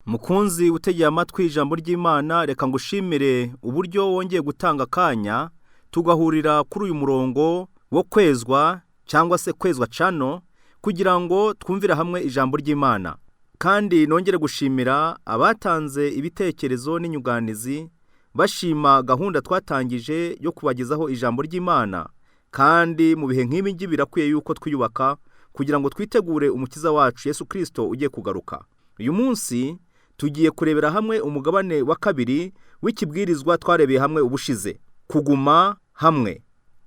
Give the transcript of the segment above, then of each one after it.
Mukunzi utegeye amatwi ijambo ry'Imana, reka ngushimire uburyo wongeye gutanga akanya tugahurira kuri uyu murongo wo kwezwa cyangwa se Kwezwa Channel kugira ngo twumvire hamwe ijambo ry'Imana. Kandi nongere gushimira abatanze ibitekerezo n'inyunganizi bashima gahunda twatangije yo kubagezaho ijambo ry'Imana. Kandi mu bihe nk'ibi ngibi birakwiye yuko twiyubaka kugira ngo twitegure umukiza wacu Yesu Kristo ugiye kugaruka. Uyu munsi tugiye kurebera hamwe umugabane wa kabiri w'ikibwirizwa twarebeye hamwe ubushize, kuguma hamwe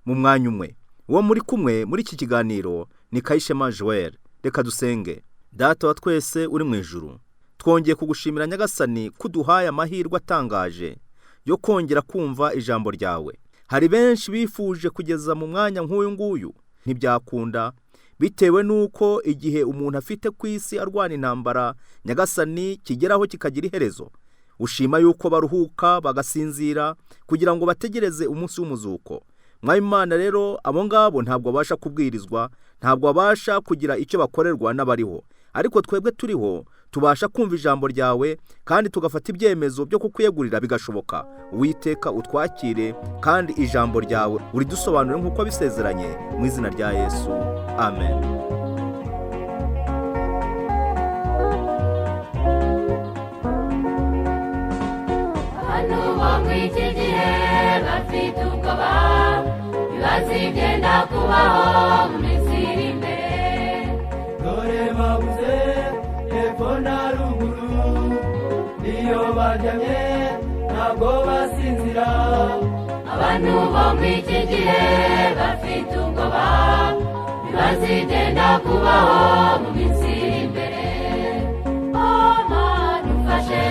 mu mwanya umwe. Uwo muri kumwe muri iki kiganiro ni Kayishema Joel. Reka dusenge. Data wa twese uri mu ijuru, twongeye kugushimira Nyagasani ko uduhaye amahirwe atangaje yo kongera kumva ijambo ryawe. Hari benshi bifuje kugeza mu mwanya nk'uyu nguyu ntibyakunda, bitewe n'uko igihe umuntu afite ku isi arwana intambara Nyagasani kigeraho kikagira iherezo. Ushima yuko baruhuka bagasinzira kugira ngo bategereze umunsi w'umuzuko. Mwami Imana rero, abo ngabo ntabwo babasha kubwirizwa, ntabwo babasha kugira icyo bakorerwa n'abariho. Ariko twebwe turiho tubasha kumva ijambo ryawe kandi tugafata ibyemezo byo kukwiyegurira bigashoboka. Uwiteka, utwakire kandi ijambo ryawe uridusobanure nk'uko bisezeranye, mu izina rya Yesu, amen. Abantu bo muri iki gihe bafite ubwoba, bibaza ibyenda kubaho mu minsi iri imbere. Dore babuze hepfo na ruguru, iyo baryamye ntabwo basinzira. Abantu bo muri iki gihe bafite ubwoba, bibaza ibyenda kubaho mu minsi iri imbere. Oh Mana, ufashe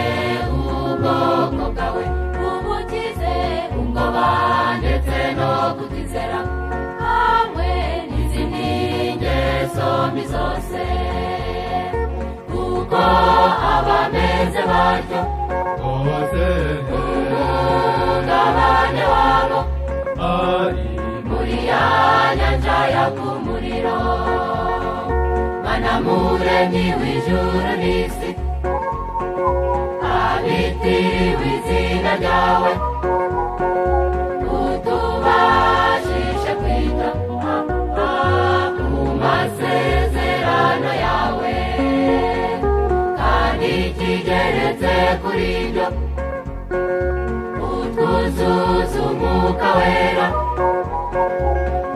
ubwoko bwawe, ubukize ubwoba ndetse no kutizera hamwe n'izindi ngeso mbi zose, kuko abameze batyo bose umugabane wabo ari muri ya nyanja yaka umuriro. Mana Muremyi w'ijuru n'isi, abitiriwe izina ryawe, utubashishe kwita ku masezerano yawe, kandi ikigeretse kuri ibyo, utwuzuze Umwuka Wera,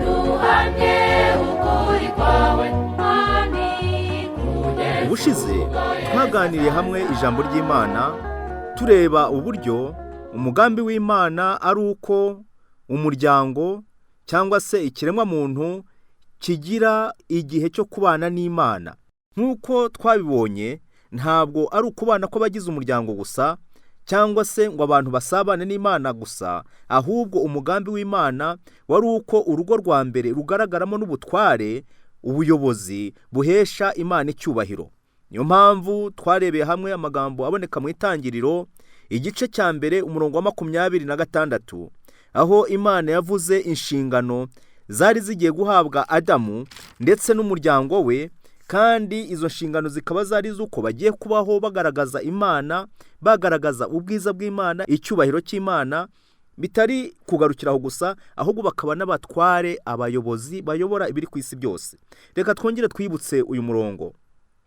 duhamye ukuri kwawe, Mwami, kugeza Ubushize ubwo Yesu twaganiriye hamwe ijambo ry'Imana, tureba uburyo umugambi w'Imana ari uko umuryango cyangwa se ikiremwamuntu kigira igihe cyo kubana n'Imana. Nk'uko twabibonye, ntabwo ari ukubana kw'abagize umuryango gusa cyangwa se ngo abantu basabane n'Imana gusa, ahubwo umugambi w'Imana wari uko urugo rwa mbere rugaragaramo n'ubutware, ubuyobozi buhesha Imana icyubahiro. Niyo mpamvu twarebeye hamwe amagambo aboneka mu Itangiriro igice cya mbere umurongo wa 26, aho Imana yavuze inshingano zari zigiye guhabwa Adamu ndetse n'umuryango we, kandi izo nshingano zikaba zari iz'uko bagiye kubaho bagaragaza Imana, bagaragaza ubwiza bw'Imana, icyubahiro cy'Imana, bitari kugarukira aho gusa, ahubwo bakaba n'abatware, abayobozi bayobora ibiri ku isi byose. Reka twongere twibutse uyu murongo.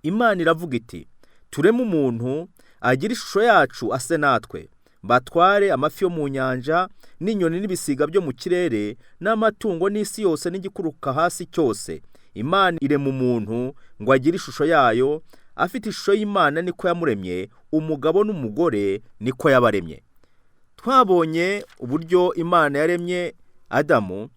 Imana iravuga iti: "Tureme umuntu agira ishusho yacu, ase natwe, batware amafi yo mu nyanja n'inyoni n'ibisiga byo mu kirere n'amatungo n'isi yose n'igikururuka hasi cyose." Imana irema umuntu ngo agire ishusho yayo, afite ishusho y'Imana niko yamuremye, umugabo n'umugore niko yabaremye. Twabonye uburyo Imana yaremye Adamu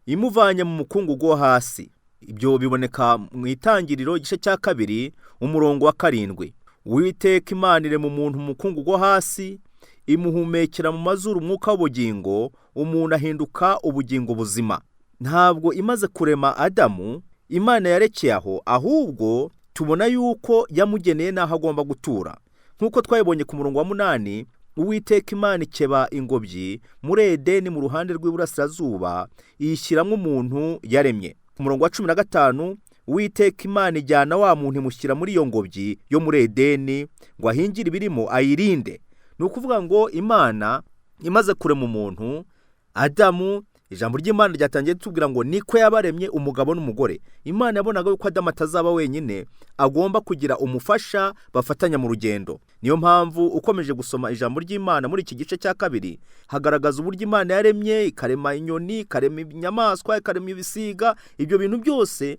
imuvanye mu mukungugu wo hasi. Ibyo biboneka mu Itangiriro igice cya 2 umurongo wa 7. Uwiteka Imana irema umuntu mu mukungugu wo hasi, imuhumekera mu mazuru umwuka w'ubugingo, umuntu ahinduka ubugingo buzima. Ntabwo imaze kurema Adamu Imana yarekeye aho, ahubwo tubona yuko yamugeneye n'aho agomba gutura. Nk'uko twabibonye ku murongo wa 8, Uwiteka Imana ikeba ingobyi muri Edeni mu ruhande rw'iburasirazuba, iyishyiramo umuntu yaremye. Ku murongo wa 15 Uwiteka Imana ijyana wa muntu imushyira muri iyo ngobyi yo muri Edeni ngo ahingire ibirimo ayirinde. Ni ukuvuga ngo Imana imaze kurema umuntu Adamu, ijambo ry'Imana ryatangiye ritubwira ngo niko yabaremye umugabo n'umugore. Imana yabonaga yuko Adamu atazaba wenyine, agomba kugira umufasha bafatanya mu rugendo. Niyo mpamvu ukomeje gusoma ijambo ry'Imana muri iki gice cya kabiri, hagaragaza uburyo Imana yaremye, ikarema inyoni, ikarema inyamaswa, ikarema ibisiga. Ibyo bintu byose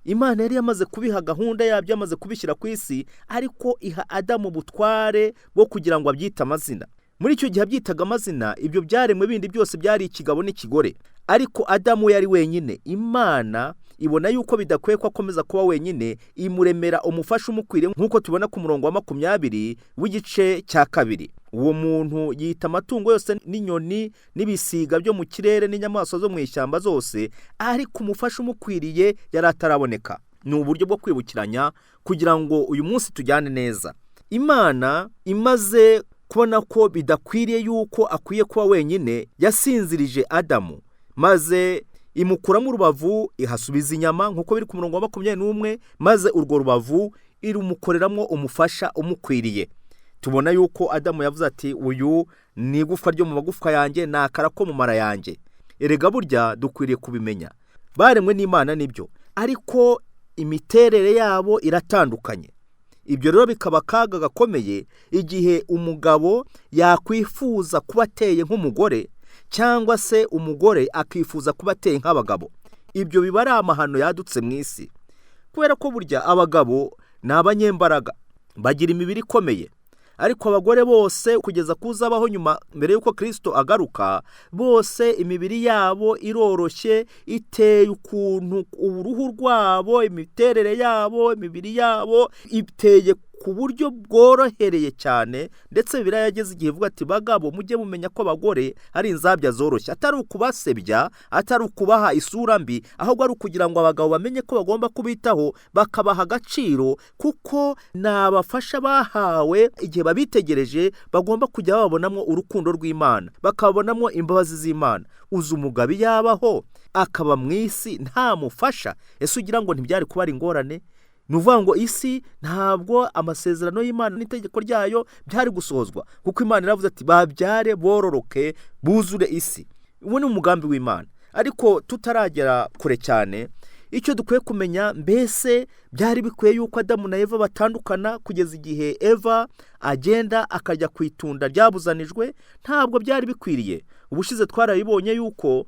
Imana yari yamaze kubiha gahunda yabyo, yamaze kubishyira ku isi, ariko iha Adamu ubutware bwo kugira ngo abyite amazina. Muri icyo gihe abyitaga amazina, ibyo byaremwe bindi byose byari ikigabo n'ikigore, ariko Adamu yari wenyine. Imana ibona yuko bidakwiye ko akomeza kuba wenyine, imuremera umufasha umukwiriye, nk'uko tubona ku murongo wa 20 w'igice cya kabiri. Uwo muntu yita amatungo yose n'inyoni n'ibisiga byo mu kirere n'inyamaswa zo mu ishyamba zose, ariko umufasha umukwiriye yari ataraboneka. Ni uburyo bwo kwibukiranya kugira ngo uyu munsi tujyane neza. Imana imaze kubona ko bidakwiriye yuko akwiye kuba wenyine, yasinzirije Adamu maze imukuramo urubavu ihasubiza inyama, nk'uko biri ku murongo wa 21, maze urwo rubavu irumukoreramo umufasha umukwiriye. Tubona yuko Adamu yavuze ati uyu ni igufwa ryo mu magufwa yanjye, ni akara ko mu mara yanjye. Erega burya dukwiriye kubimenya, baremwe n'Imana nibyo, ariko imiterere yabo iratandukanye. Ibyo rero bikaba akaga gakomeye igihe umugabo yakwifuza kuba ateye nk'umugore, cyangwa se umugore akifuza kuba ateye nk'abagabo. Ibyo biba ari amahano yadutse mu isi, kubera ko burya abagabo ni abanyembaraga, bagira imibiri ikomeye, ariko abagore bose kugeza kuzabaho nyuma mbere y'uko Kristo agaruka, bose imibiri yabo iroroshye, iteye ukuntu uruhu rwabo, imiterere yabo, imibiri yabo iteye ku buryo bworohereye cyane. Ndetse Bibiliya yageze igihe ivuga ati bagabo mujye mumenya ko abagore ari inzabya zoroshye, atari ukubasebya, atari ukubaha isura mbi, ahubwo ari ukugira ngo abagabo bamenye ko bagomba kubitaho, bakabaha agaciro, kuko ni abafasha bahawe. Igihe babitegereje bagomba kujya babonamo urukundo rw'Imana, bakabonamo imbabazi z'Imana. Uzi umugabo yabaho akaba mu isi nta mufasha, ese ugira ngo ntibyari kuba ari ingorane? Ni ukuvuga ngo isi ntabwo amasezerano y'Imana n'itegeko ryayo byari gusohozwa, kuko Imana iravuze ati babyare bororoke buzure isi. Uwo ni umugambi w'Imana. Ariko tutaragera kure cyane, icyo dukwiye kumenya, mbese byari bikwiye yuko Adamu na Eva batandukana kugeza igihe Eva agenda akajya ku itunda ryabuzanijwe? Ntabwo byari bikwiriye. Ubushize twarabibonye yuko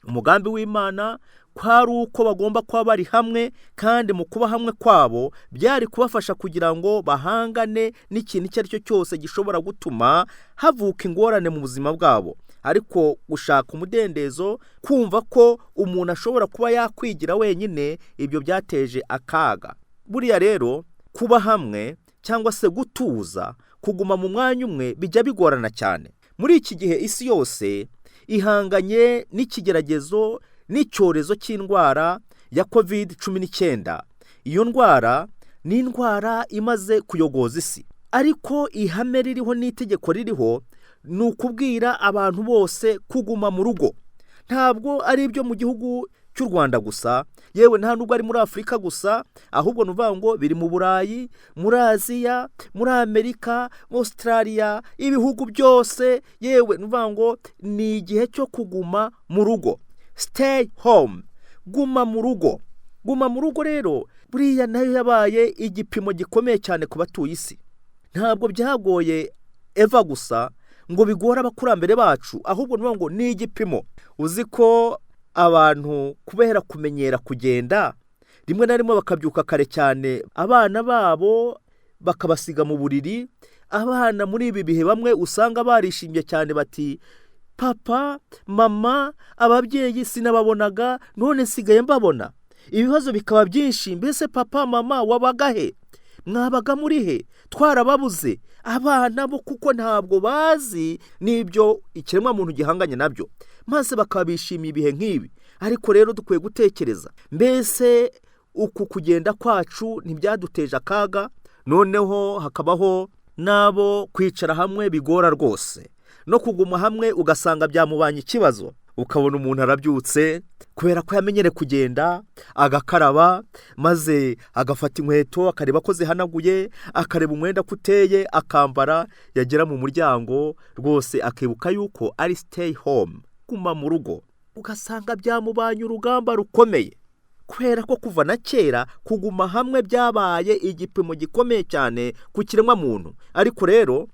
umugambi w'Imana kwari uko bagomba kuba bari hamwe, kandi mu kuba hamwe kwabo byari kubafasha kugira ngo bahangane n'ikintu icyo ari cyo cyose gishobora gutuma havuka ingorane mu buzima bwabo. Ariko gushaka umudendezo, kumva ko umuntu ashobora kuba yakwigira wenyine, ibyo byateje akaga. Buriya rero kuba hamwe cyangwa se gutuza, kuguma mu mwanya umwe bijya bigorana cyane. Muri iki gihe isi yose ihanganye n'ikigeragezo n'icyorezo cy'indwara ya COVID-19. Iyo ndwara ni indwara imaze kuyogoza isi, ariko ihame ririho n'itegeko ririho ni ukubwira abantu bose kuguma mu rugo. Ntabwo ari ibyo mu gihugu cy'u Rwanda gusa, yewe nta nubwo ari muri Afurika gusa, ahubwo ni ukuvuga ngo biri mu Burayi, muri Aziya, muri Amerika, Australia, ibihugu byose. Yewe ni ukuvuga ngo ni igihe cyo kuguma mu rugo, stay home, guma mu rugo. Guma mu rugo rero buriya nayo yabaye igipimo gikomeye cyane ku batuye isi. Ntabwo byagoye Eva gusa ngo bigore abakurambere bacu, ahubwo ni ngo ni igipimo. Uzi ko abantu kubera kumenyera kugenda, rimwe na rimwe bakabyuka kare cyane, abana babo bakabasiga mu buriri. Abana muri ibi bihe bamwe usanga barishimye cyane bati papa, mama, ababyeyi sinababonaga, none nsigaye mbabona. Ibibazo bikaba byinshi, mbese papa, mama wabaga he? Mwabaga muri he? Twarababuze. Abana bo kuko ntabwo bazi n'ibyo ikiremwamuntu gihanganye nabyo, maze bakaba bishimiye ibihe nk'ibi. Ariko rero dukwiye gutekereza, mbese uku kugenda kwacu ntibyaduteje akaga? Noneho hakabaho n'abo kwicara hamwe bigora rwose, no kuguma hamwe ugasanga byamubanye ikibazo. Ukabona umuntu arabyutse kubera ko yamenyere kugenda agakaraba, maze agafata inkweto akareba ko zihanaguye, akareba umwenda ko uteye, akambara, yagera mu muryango rwose akibuka yuko ari stay home, guma mu rugo. Ugasanga byamubanye urugamba rukomeye kubera ko kuva na kera kuguma hamwe byabaye igipimo gikomeye cyane ku kiremwamuntu. Ariko rero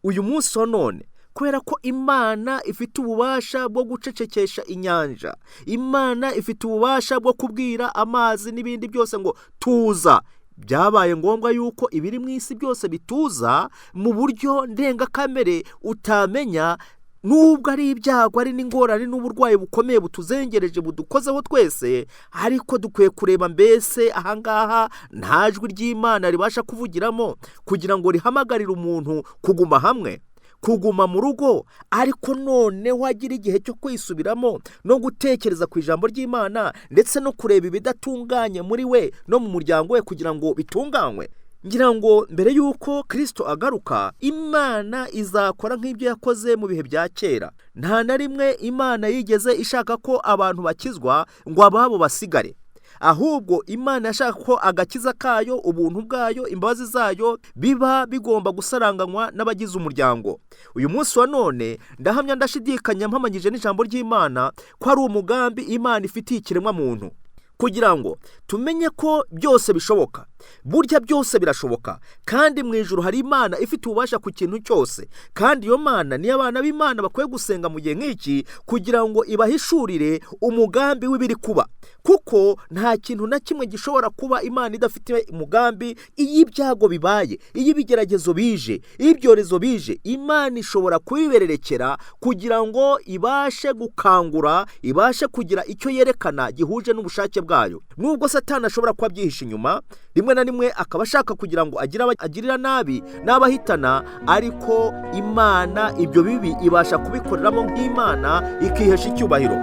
uyu munsi wa none, kubera ko Imana ifite ububasha bwo gucecekesha inyanja, Imana ifite ububasha bwo kubwira amazi n'ibindi byose ngo tuza, byabaye ngombwa yuko ibiri mu isi byose bituza mu buryo ndengakamere utamenya. Nubwo ari ibyago, ari n'ingorane n'uburwayi bukomeye butuzengereje, budukozeho twese, ariko dukwiye kureba mbese ahangaha nta jwi ry'Imana ribasha kuvugiramo kugira ngo rihamagarire umuntu kuguma hamwe, kuguma mu rugo, ariko noneho agira igihe cyo kwisubiramo no gutekereza ku ijambo ry'Imana, ndetse no kureba ibidatunganye muri we no mu muryango we kugira ngo bitunganywe. Ngira ngo mbere y'uko Kirisito agaruka, Imana izakora nk'ibyo yakoze mu bihe bya kera. Nta na rimwe Imana yigeze ishaka ko abantu bakizwa ngo ababo basigare, ahubwo Imana yashaka ko agakiza kayo, ubuntu bwayo, imbabazi zayo biba bigomba gusaranganywa n'abagize umuryango. Uyu munsi wa none ndahamya ndashidikanya mpamanyije n'ijambo ry'Imana ko ari umugambi Imana ifitiye ikiremwamuntu, kugira ngo tumenye ko byose bishoboka. Burya byose birashoboka, kandi mu ijuru hari Imana ifite ububasha ku kintu cyose, kandi iyo Mana niyo abana b'Imana bakwiye gusenga mu gihe nk'iki kugira ngo ibahishurire umugambi w'ibiri kuba, kuko nta kintu na kimwe gishobora kuba Imana idafite umugambi. Iyo ibyago bibaye, iyo ibigeragezo bije, iyo ibyorezo bije, Imana ishobora kubibererekera kugira ngo ibashe gukangura, ibashe kugira icyo yerekana gihuje n'ubushake bwayo. Nubwo Satani ashobora kuba abyihishe inyuma, rimwe na rimwe akaba ashaka kugira ngo agirira nabi n'abahitana, ariko Imana ibyo bibi ibasha kubikoreramo nk'Imana ikihesha icyubahiro.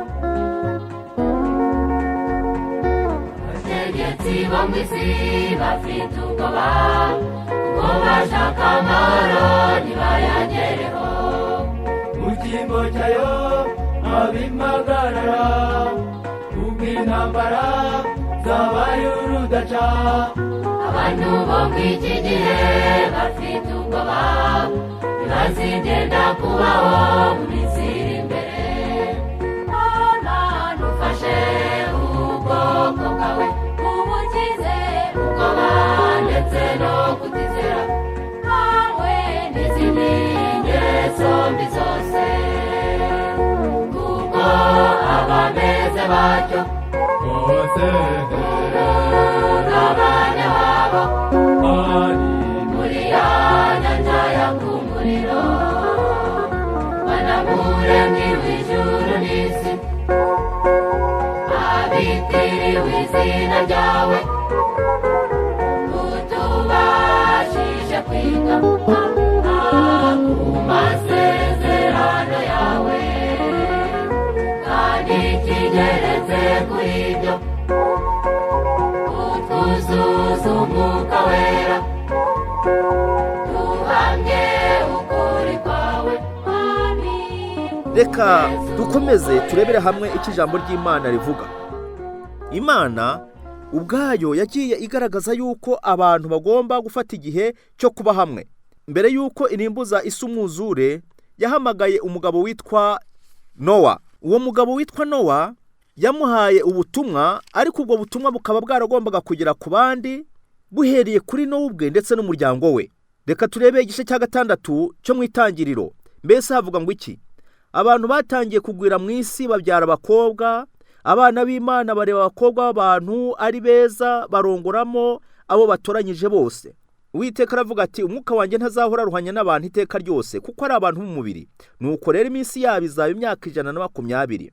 Abategetsi bo mu isi bafite ubwoba, kuko bashaka amahoro ntibayagereho. Mu cyimbo cyayo abimagarara, kubw'intambara zabaye urudaca. Abantu bo mu iki gihe bafite ubwoba, ntibazigenda kubaho mu minsi iri imbere. Mana, ufashe ubwoko bwawe, ubukize ubwoba ndetse no kutizera hamwe n'izindi ngeso mbi zose, kuko abameze batyo bose umugabane wabo ari muri ya nyanja yaka umuriro. Mana muremyi w'ijuru n'isi, abitiriwe izina ryawe, utubashije kwiga ku masezerano yawe, kandi kigeretse kuri ibyo utwuzuza umwuka wera, duhamye ukuri kwawe. Mwami. Reka dukomeze turebere hamwe icyo ijambo ry'Imana rivuga. Imana ubwayo yagiye igaragaza yuko abantu bagomba gufata igihe cyo kuba hamwe. Mbere yuko irimbuza isi umwuzure, yahamagaye umugabo witwa Nowa. Uwo mugabo witwa Nowa yamuhaye ubutumwa, ariko ubwo butumwa bukaba bwaragombaga kugera ku bandi buhereye kuri Nowa ubwe ndetse n'umuryango we. Reka turebe igice cya 6 cyo mu Itangiriro. Mbese havuga ngo iki? Abantu batangiye kugwira mu isi, babyara abakobwa. Abana b'Imana bareba abakobwa b'abantu ari beza, barongoramo abo batoranyije bose. Uwiteka aravuga ati: umwuka wanjye ntazahora aruhanya n'abantu iteka ryose, kuko ari abantu b'umubiri. Nuko rero iminsi yabo izaba imyaka 120.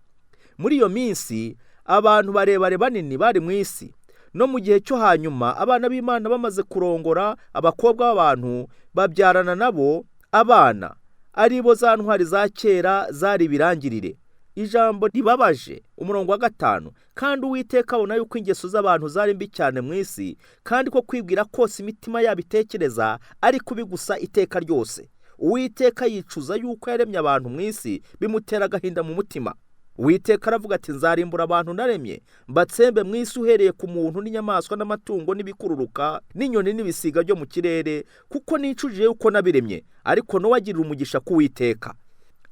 Muri iyo minsi abantu barebare banini bari mu isi. No mu gihe cyo hanyuma abana b'Imana bamaze kurongora abakobwa b'abantu, babyarana nabo abana, ari bo za ntwari za kera zari ibirangirire. Ijambo ribabaje, umurongo wa 5: kandi Uwiteka abona yuko ingeso z'abantu zari mbi cyane mu isi, kandi ko kwibwira kose imitima yabo itekereza ari kubi gusa iteka ryose. Uwiteka yicuza yuko yaremye abantu mu isi, bimutera agahinda mu mutima. Uwiteka aravuga ati nzarimbura abantu naremye mbatsembe mu isi uhereye ku muntu n'inyamaswa n'amatungo n'ibikururuka n'inyoni n'ibisiga byo mu kirere, kuko nicujije yuko nabiremye. Ariko Nowa agirira umugisha k'Uwiteka.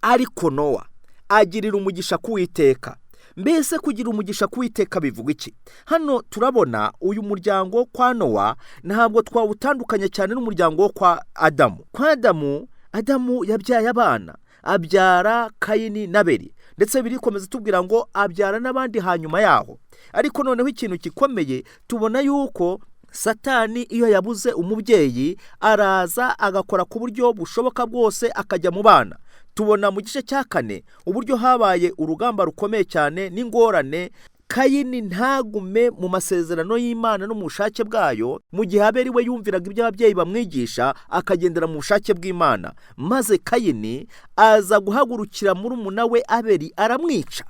Ariko Nowa agirira umugisha k'Uwiteka. Mbese kugira umugisha k'Uwiteka bivuga iki? Hano turabona uyu muryango kwa Nowa ntabwo twawutandukanya cyane n'umuryango wo kwa Adamu. Kwa Adamu, Adamu yabyaye abana, abyara Kayini na Abeli, ndetse birikomeza tubwira ngo abyara n'abandi hanyuma yaho. Ariko noneho ikintu gikomeye tubona yuko Satani iyo yabuze umubyeyi araza agakora ku buryo bushoboka bwose akajya mu bana. Tubona mu gice cya 4 uburyo habaye urugamba rukomeye cyane n'ingorane. Kayini ntagume mu masezerano y'Imana no mu bushake bwayo, mu gihe Abeli we yumviraga ibyo ababyeyi bamwigisha akagendera mu bushake bw'Imana. Maze Kayini aza guhagurukira murumuna we Abeli aramwica,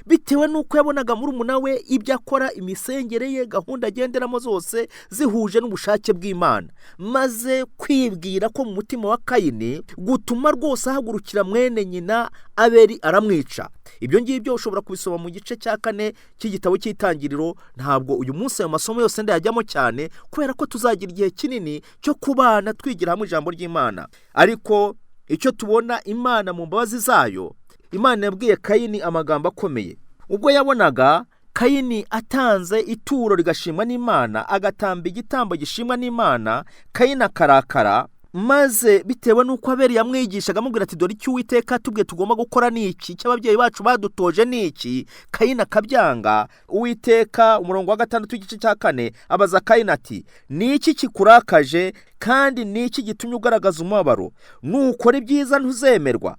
bitewe n'uko yabonaga murumuna we ibyo akora, imisengere ye, gahunda agenderamo zose zihuje n'ubushake bw'Imana. Maze kwibwira ko mu mutima wa Kayini gutuma rwose ahagurukira mwene nyina Abeli aramwica. Ibyo ngibyo ushobora kubisoma mu gice cya 4 cy'igitabo cy'Itangiriro. Ntabwo uyu munsi ayo masomo yose ndayajyamo cyane, kubera ko tuzagira igihe kinini cyo kubana twigira hamwe ijambo ry'Imana. Ariko icyo tubona, Imana mu mbabazi zayo, Imana yabwiye Kayini amagambo akomeye. Ubwo yabonaga Kayini atanze ituro rigashimwa n'Imana, agatamba igitambo gishimwa n'Imana, Kayini akarakara. Maze bitewe n'uko Abeli yamwigishaga amubwira ati dore icyo Uwiteka tubwiye tugomba gukora ni iki, icyo ababyeyi bacu badutoje ni iki, Kayini akabyanga. Uwiteka umurongo wa 6 w'igice cya 4 abaza Kayini ati ni iki kikurakaje, kandi ni iki gitumye ugaragaza umubabaro? Nukora ibyiza ntuzemerwa,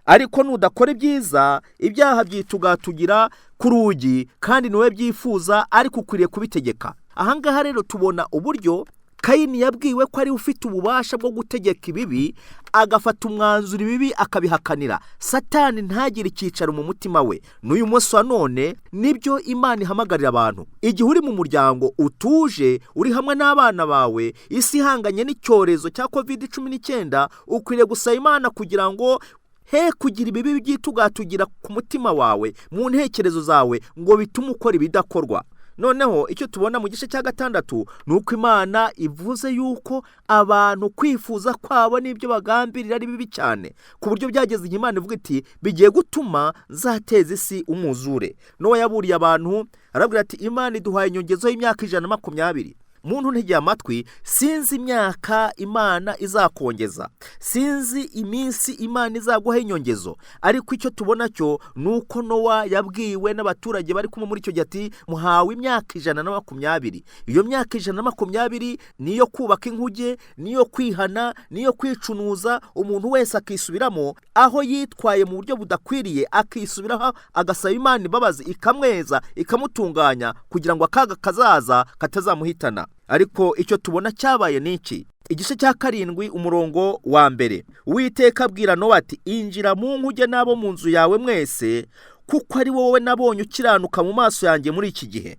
ariko nudakora ibyiza ibyaha byitugatugira ku rugi, kandi niwe byifuza, ariko ukwiriye kubitegeka. Ahangaha rero tubona uburyo Kayini yabwiwe ko ari ufite ububasha bwo gutegeka ibibi, agafata umwanzuro ibibi akabihakanira. Satani ntagire icyicaro mu mutima we. N'uyu munsi wa none nibyo Imana ihamagarira abantu. Igihe uri mu muryango utuje, uri hamwe n'abana bawe, isi ihanganye n'icyorezo cya COVID-19, ukwiriye gusaba Imana kugira ngo he kugira ibibi byitugatugira ku mutima wawe, mu ntekerezo zawe, ngo bitume ukora ibidakorwa. Noneho icyo tubona mu gice cya 6 ni uko Imana ivuze yuko abantu kwifuza kwabo n'ibyo bagambirira ari bibi cyane, ku buryo byageze igihe Imana ivuga iti bigiye gutuma zateza isi umwuzure. Nowa yaburiye abantu arabwira ati Imana iduhaye inyongezo y'imyaka 120. Muntu ntegeye amatwi, sinzi imyaka Imana izakongeza, sinzi iminsi Imana izaguha inyongezo, ariko icyo tubona cyo ni uko Nowa yabwiwe n'abaturage bari kumwe muri icyo gihe ati muhawe imyaka 120. Iyo myaka 120 niyo kubaka inkuge, niyo kwihana, niyo kwicunuza, umuntu wese akisubiramo aho yitwaye mu buryo budakwiriye, akisubiraho agasaba Imana imbabazi, ikamweza, ikamutunganya, kugira ngo akaga kazaza katazamuhitana. Ariko icyo tubona cyabaye ni iki? Igice cya 7 umurongo wa 1, Uwiteka abwira Nowa ati injira mu nkuge n'abo mu nzu yawe mwese, kuko ari wowe nabonye ukiranuka mu maso yanjye muri iki gihe.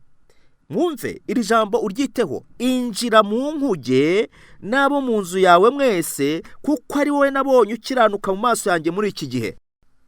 Mwumve iri jambo uryiteho, injira mu nkuge n'abo mu nzu yawe mwese, kuko ari wowe nabonye ukiranuka mu maso yanjye muri iki gihe.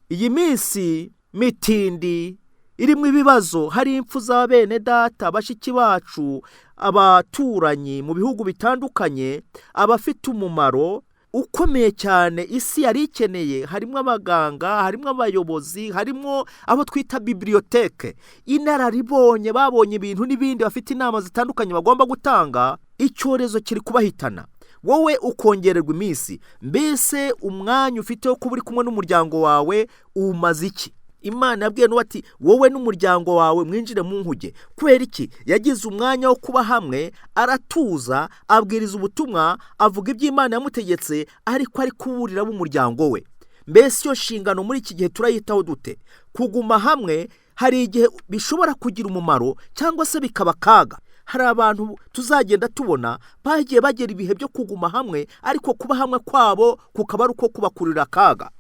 Iyi minsi mitindi irimo ibibazo, hari impfu za bene data, bashiki bacu, abaturanyi mu bihugu bitandukanye, abafite umumaro ukomeye cyane isi yari ikeneye, harimo abaganga, harimo abayobozi, harimo abo twita bibliothèque, inararibonye, babonye ibintu n'ibindi, bafite inama zitandukanye bagomba gutanga. Icyorezo kiri kubahitana, wowe ukongererwa iminsi. Mbese umwanya ufite wo kuba uri kumwe n'umuryango wawe umaze iki? Imana yabwiye Nowa ati wowe n'umuryango wawe mwinjire mu nkuge. Kubera iki? Yagize umwanya wo kuba hamwe, aratuza, abwiriza ubutumwa, avuga ibyo Imana yamutegetse, ariko ari kuburira b'umuryango we. Mbese iyo nshingano muri iki gihe turayitaho dute? Kuguma hamwe hari igihe bishobora kugira umumaro cyangwa se bikaba akaga. Hari abantu tuzagenda tubona bagiye bagera ibihe byo kuguma hamwe, ariko kuba hamwe kwabo kukaba ari uko kubakurira akaga.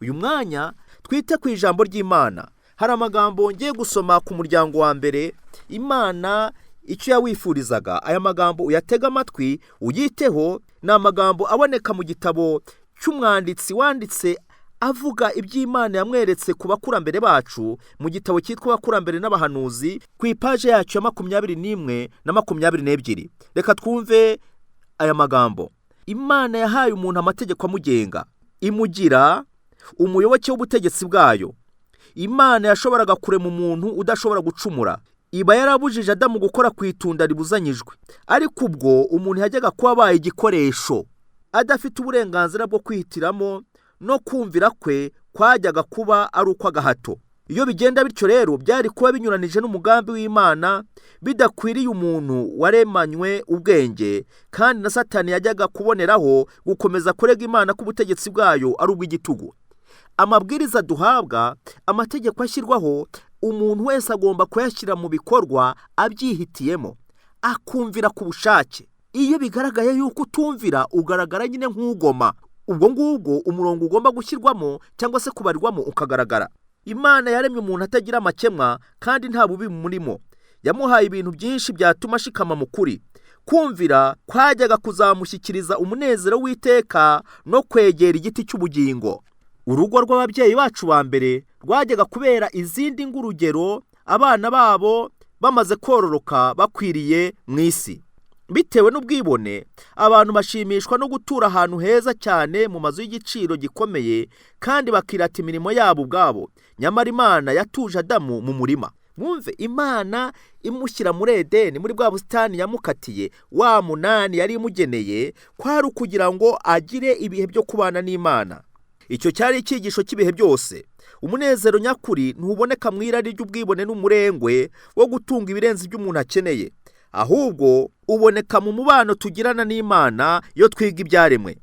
Uyu mwanya twite ku ijambo ry'Imana. Hari amagambo ngiye gusoma ku muryango wa mbere, Imana icyo yawifurizaga. Aya magambo uyatega amatwi uyiteho, ni amagambo aboneka mu gitabo cy'umwanditsi wanditse Avuga iby'Imana yamweretse ku bakurambere bacu mu gitabo cyitwa Abakurambere n'Abahanuzi, ku ipaje yacyo ya 21 na 22. Reka twumve aya magambo. Imana yahaye umuntu amategeko amugenga, imugira umuyoboke w'ubutegetsi bwayo. Imana yashoboraga kurema umuntu udashobora gucumura. Iba yarabujije Adamu gukora ku itunda ribuzanyijwe, ariko ubwo umuntu yajyaga kuba abaye igikoresho, adafite uburenganzira bwo kwihitiramo, no kumvira kwe kwajyaga kuba ari ukw'agahato. Iyo bigenda bityo rero, byari kuba binyuranije n'umugambi w'Imana, bidakwiriye umuntu waremanywe ubwenge, kandi na Satani yajyaga kuboneraho gukomeza kurega Imana ko ubutegetsi bwayo ari ubw'igitugu. Amabwiriza duhabwa, amategeko ashyirwaho, umuntu wese agomba kuyashyira mu bikorwa abyihitiyemo, akumvira ku bushake. Iyo bigaragaye yuko utumvira, ugaragara nyine nk'ugoma. Ubwo ngubwo umurongo ugomba gushyirwamo cyangwa se kubarirwamo ukagaragara. Imana yaremye umuntu atagira amakemwa kandi nta bubi bumurimo. Yamuhaye ibintu byinshi byatuma ashikama mu kuri. Kumvira kwajyaga kuzamushyikiriza umunezero w'iteka no kwegera igiti cy'ubugingo. Urugo rw'ababyeyi bacu ba mbere rwajyaga kubera izindi ng'urugero abana babo bamaze kororoka bakwiriye mu isi. Bitewe n'ubwibone, abantu bashimishwa no gutura ahantu heza cyane mu mazu y'igiciro gikomeye, kandi bakirata imirimo yabo ubwabo. Nyamara Imana yatuje Adamu mu murima. Mwumve, Imana imushyira muri Edeni, muri bwa busitani yamukatiye, wa munani yari imugeneye, kwari ukugira ngo agire ibihe byo kubana n'Imana. Icyo cyari icyigisho cy'ibihe byose. Umunezero nyakuri ntuboneka mu irari ry'ubwibone n'umurengwe wo gutunga ibirenze ibyo umuntu akeneye, ahubwo uboneka mu mubano tugirana n'Imana iyo twiga ibyaremwe.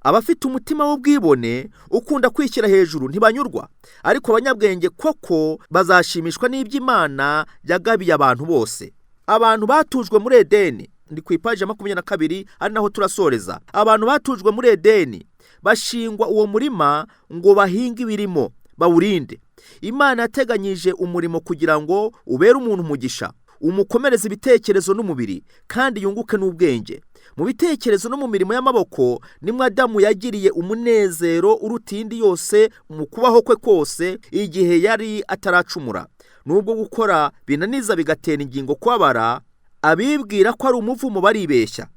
Abafite umutima w'ubwibone ukunda kwishyira hejuru ntibanyurwa, ariko abanyabwenge koko bazashimishwa n'iby'Imana yagabiye abantu bose. Abantu batujwe muri Edeni, ndi ku ipaji ya 22, ari naho turasoreza. Abantu batujwe muri Edeni bashingwa uwo murima ngo bahinge ibirimo, bawurinde. Imana yateganyije umurimo kugira ngo ubere umuntu umugisha, umukomereze ibitekerezo n'umubiri, kandi yunguke n'ubwenge. Mu bitekerezo no mu mirimo y'amaboko nimwo Adamu yagiriye umunezero uruta iyindi yose mu kubaho kwe kose igihe yari ataracumura. Nubwo gukora binaniza bigatera ingingo kubabara, abibwira ko ari umuvumo baribeshya.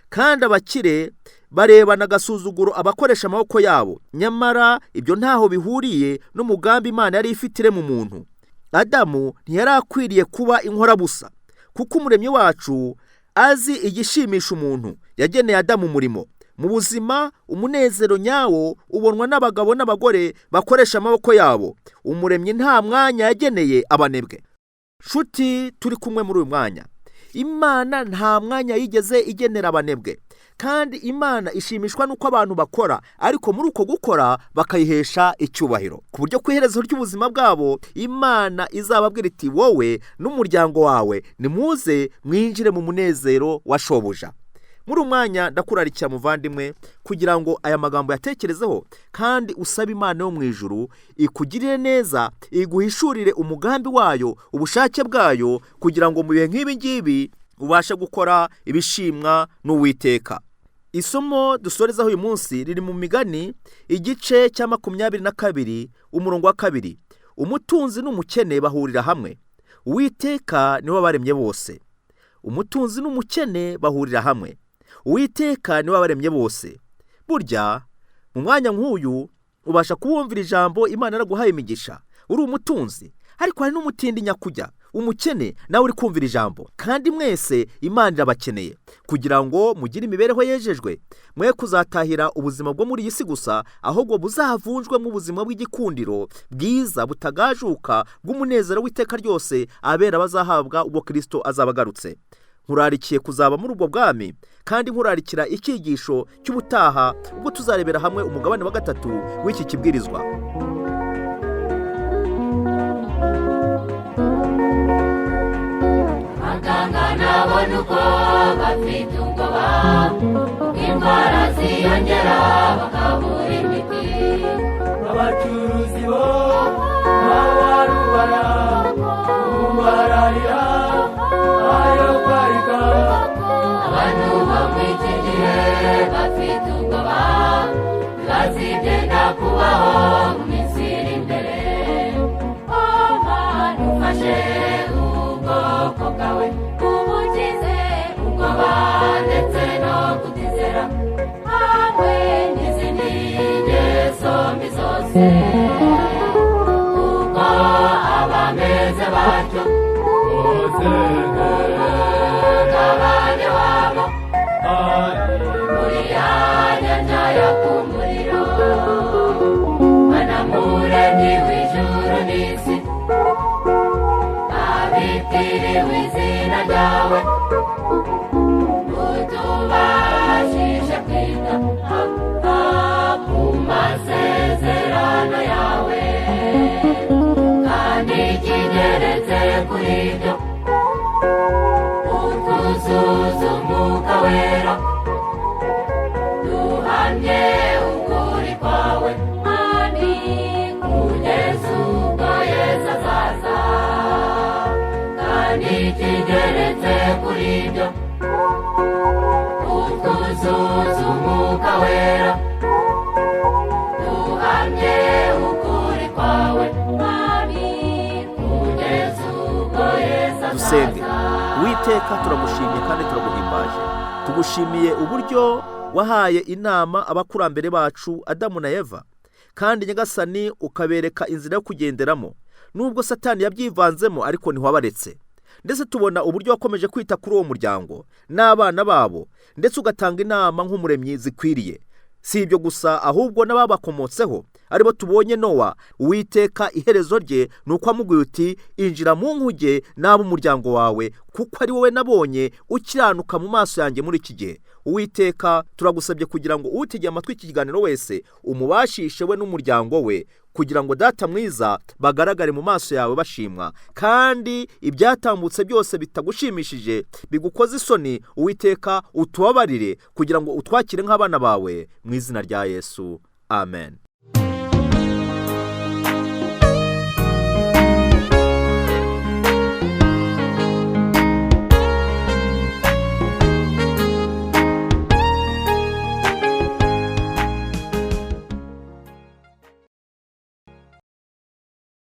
Kandi abakire barebana agasuzuguro abakoresha amaboko yabo, nyamara ibyo ntaho bihuriye n'umugambi Imana yari ifite irema umuntu. Adamu ntiyari akwiriye kuba inkorabusa, kuko umuremyi wacu azi igishimisha umuntu. Yageneye Adamu umurimo. Mu buzima, umunezero nyawo ubonwa n'abagabo n'abagore bakoresha amaboko yabo. Umuremyi nta mwanya yageneye abanebwe. Nshuti turi kumwe muri uyu mwanya, Imana nta mwanya yigeze igenera abanebwe, kandi Imana ishimishwa n'uko abantu bakora, ariko muri uko gukora bakayihesha icyubahiro, ku buryo ku iherezo ry'ubuzima bwabo Imana izababwira iti: wowe n'umuryango wawe nimuze mwinjire mu munezero wa shobuja. Muri umwanya ndakurarikira muvandimwe, kugira ngo aya magambo yatekerezeho, kandi usabe Imana yo mu ijuru ikugirire neza, iguhishurire umugambi wayo, ubushake bwayo, kugira ngo mu bihe nk'ibi ngibi ubashe gukora ibishimwa n'Uwiteka. Isomo dusorezaho uyu munsi riri mu Migani igice cya 22 umurongo wa 2. Umutunzi n'umukene bahurira hamwe, Uwiteka niwe wabaremye bose. Umutunzi n'umukene bahurira hamwe, Uwiteka niwe wabaremye bose. Burya mu mwanya nk'uyu ubasha kubumvira ijambo Imana yaraguhaye imigisha, uri umutunzi, ariko hari n'umutindi nyakujya, umukene, nawe uri kumvira ijambo, kandi mwese Imana irabakeneye kugira ngo mugire imibereho yejejwe, mwe kuzatahira ubuzima bwo muri iyi si gusa, ahubwo buzavunjwemo ubuzima bw'igikundiro bwiza butagajuka bw'umunezero w'iteka ryose abera bazahabwa ubwo Kristo azaba agarutse. Nkurarikiye kuzaba muri ubwo bwami, kandi nkurarikira icyigisho cy'ubutaha ubwo tuzarebera hamwe umugabane wa 3 w'iki kibwirizwa. Abaganga nabo nuko bafite ubwoba bw'indwara ziyongera bakabura imiti. Abacuruzi bo babarubara ubararira ayo kwarika. Abantu bo muri iki gihe bafite ubwoba, bibaza ibyenda kubaho. wese, kuko abameze batyo Bose umugabane wabo ari muri ya nyanja yaka umuriro. Mana muremyi w'ijuru n'isi, abitiriwe izina ryawe, utubashishe kwita ku masezerano yawe, kandi ikigeretse kuri ibyo utwuzuza umwuka wera, duhamye ukuri kwawe Mwami, kugeza ubwo Yesu azaza. Kandi ikigeretse kuri ibyo utwuzuza umwuka wera, duhamye ukuri kwawe Mwami, kugeza ubwo Yesu Dusenge. azaza. Uwiteka, turagushimye kandi turaguhimbaje. Tugushimiye uburyo wahaye inama abakurambere bacu Adamu na Eva, kandi Nyagasani ukabereka inzira yo kugenderamo. Nubwo Satani yabyivanzemo, ariko ntiwabaretse. Ndetse tubona uburyo wakomeje kwita kuri uwo muryango n'abana babo, ndetse ugatanga inama nk'umuremyi zikwiriye. Si ibyo gusa, ahubwo n'ababakomotseho aribo tubonye Nowa. Uwiteka, iherezo rye ni uko amubwiye uti: "Injira mu nkuge n'ab'umuryango wawe, kuko ari wowe nabonye ukiranuka mu maso yanjye muri iki gihe." Uwiteka, turagusabye kugira ngo utegeye amatwi iki kiganiro wese umubashishe we n'umuryango we, kugira ngo Data mwiza bagaragare mu maso yawe bashimwa, kandi ibyatambutse byose bitagushimishije, bigukoze isoni, Uwiteka utubabarire kugira ngo utwakire nk'abana bawe, mu izina rya Yesu, amen.